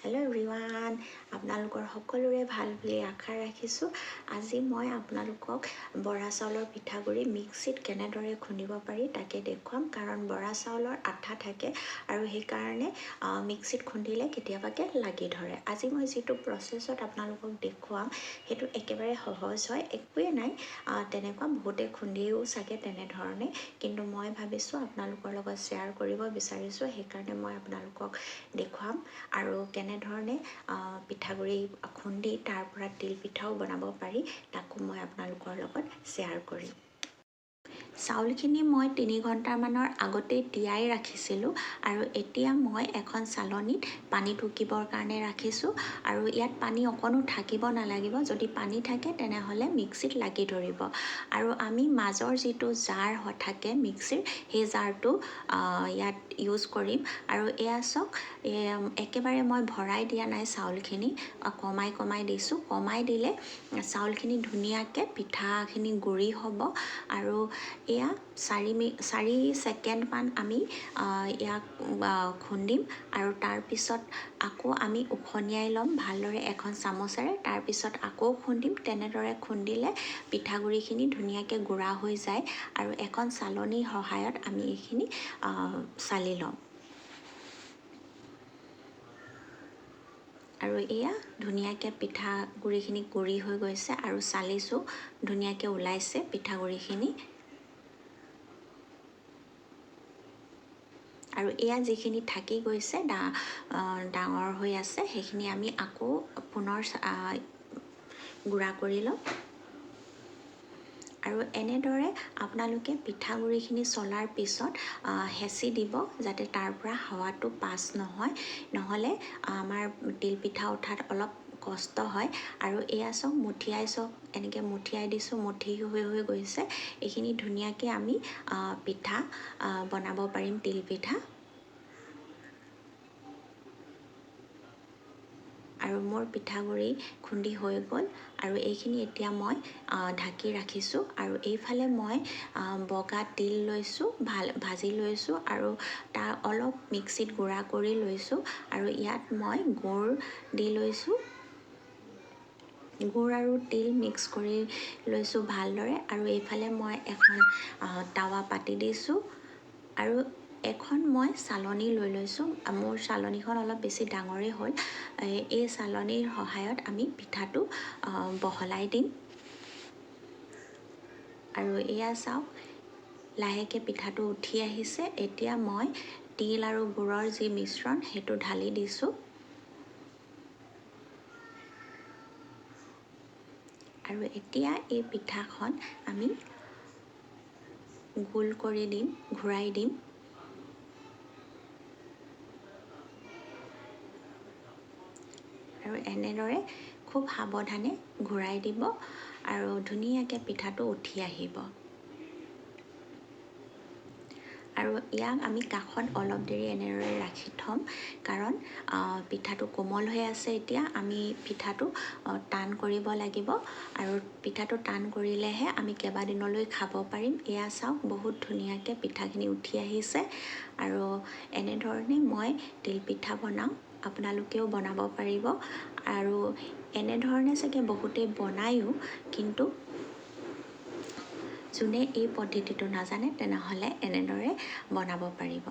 Hello' everyone, আপোনালোকৰ সকলোৰে ভাল বুলি আশা ৰাখিছোঁ। আজি মই আপোনালোকক বৰা চাউলৰ পিঠাগুড়ি মিক্সিত কেনেদৰে খুন্দিব পাৰি তাকে দেখুৱাম। কাৰণ বৰা চাউলৰ আঠা থাকে আৰু সেইকাৰণে মিক্সিত খুন্দিলে কেতিয়াবাকে লাগি ধৰে। আজি মই যিটো প্ৰচেছত আপোনালোকক দেখুৱাম সেইটো একেবাৰে সহজ হয়, একোৱেই নাই তেনেকুৱা, বহুতে খুন্দিও চাগে তেনেধৰণে, কিন্তু মই ভাবিছোঁ আপোনালোকৰ লগত শ্বেয়াৰ কৰিব বিচাৰিছোঁ, সেইকাৰণে মই আপোনালোকক দেখুৱাম আৰু কেনেধৰণে পিঠাগুড়ি খুন্দি তাৰ পৰা তিল পিঠাও বনাব পাৰি তাকো মই আপোনালোকৰ লগত শ্বেয়াৰ কৰিম। চাউলখিনি মই 3 ঘণ্টামানৰ আগতেই তিয়াই ৰাখিছিলোঁ আৰু এতিয়া মই এখন চালনীত পানী টুকিবৰ কাৰণে ৰাখিছোঁ। আৰু ইয়াত পানী অকণো থাকিব নালাগিব, যদি পানী থাকে তেনেহ'লে মিক্সিত লাগি ধৰিব। আৰু আমি মাজৰ যিটো জাৰ থাকে মিক্সিৰ, সেই জাৰটো ইয়াত ইউজ কৰিম। আৰু এয়া চাওক, একেবাৰে মই ভৰাই দিয়া নাই চাউলখিনি, কমাই কমাই দিছোঁ। কমাই দিলে চাউলখিনি ধুনীয়াকৈ পিঠাখিনি গুড়ি হ'ব। আৰু এয়া 4 ছেকেণ্ডমান আমি ইয়াক খুন্দিম আৰু তাৰপিছত আকৌ আমি উখনিয়াই ল'ম ভালদৰে এখন চামুচেৰে, তাৰপিছত আকৌ খুন্দিম। তেনেদৰে খুন্দিলে পিঠাগুড়িখিনি ধুনীয়াকৈ গুড়া হৈ যায়। আৰু এখন চালনীৰ সহায়ত আমি এইখিনি চালি ল'ম। আৰু এয়া ধুনীয়াকৈ পিঠাগুড়িখিনি গুড়ি হৈ গৈছে আৰু চালিছোঁ, ধুনীয়াকৈ ওলাইছে পিঠাগুড়িখিনি। আৰু এয়া যিখিনি থাকি গৈছে ডাঙৰ হৈ আছে, সেইখিনি আমি আকৌ পুনৰ গুড়া কৰি ল'ম। আৰু এনেদৰে আপোনালোকে পিঠাগুড়িখিনি চলাৰ পিছত হেঁচি দিব যাতে তাৰ পৰা হাৱাটো পাছ নহয়, নহ'লে আমাৰ তিল পিঠা উঠাত অলপ কষ্ট হয়। আৰু এয়া চাওক, মুঠিয়াই চাওক, এনেকৈ মুঠিয়াই দিছোঁ, মুঠি হৈ হৈ গৈছে। এইখিনি ধুনীয়াকৈ আমি পিঠা বনাব পাৰিম, তিল পিঠা। আৰু মোৰ পিঠাগুড়ি খুন্দি হৈ গ'ল। আৰু এইখিনি এতিয়া মই ঢাকি ৰাখিছোঁ। আৰু এইফালে মই বগা তিল লৈছোঁ, ভাল ভাজি লৈছোঁ আৰু তাৰ অলপ মিক্সিত গুড়া কৰি লৈছোঁ। আৰু ইয়াত মই গুড় দি লৈছোঁ, গুড় আৰু তিল মিক্স কৰি লৈছোঁ ভালদৰে। আৰু এইফালে মই এখন টাৱা পাতি দিছোঁ আৰু এখন মই চালনী লৈ লৈছোঁ। মোৰ চালনীখন অলপ বেছি ডাঙৰেই হ'ল। এই চালনীৰ সহায়ত আমি পিঠাটো বহলাই দিম। আৰু এয়া চাওক, লাহেকৈ পিঠাটো উঠি আহিছে। এতিয়া মই তিল আৰু গুড়ৰ যি মিশ্ৰণ সেইটো ঢালি দিছোঁ। আৰু এতিয়া এই পিঠাখন আমি গোল কৰি দিম, ঘূৰাই দিম। আৰু এনেদৰে খুব সাৱধানে ঘূৰাই দিব আৰু ধুনীয়াকৈ পিঠাটো উঠি আহিব। আৰু ইয়াক আমি কাষত অলপ দেৰি এনেদৰে ৰাখি থ'ম, কাৰণ পিঠাটো কোমল হৈ আছে। এতিয়া আমি পিঠাটো টান কৰিব লাগিব আৰু পিঠাটো টান কৰিলেহে আমি কেইবাদিনলৈ খাব পাৰিম। এয়া চাওক, বহুত ধুনীয়াকৈ পিঠাখিনি উঠি আহিছে। আৰু এনেধৰণে মই তিল পিঠা বনাওঁ, আপোনালোকেও বনাব পাৰিব। আৰু এনেধৰণে চাগে বহুতেই বনায়ো, কিন্তু যোনে এই পদ্ধতিটো নাজানে তেনেহ'লে এনেদৰে বনাব পাৰিব।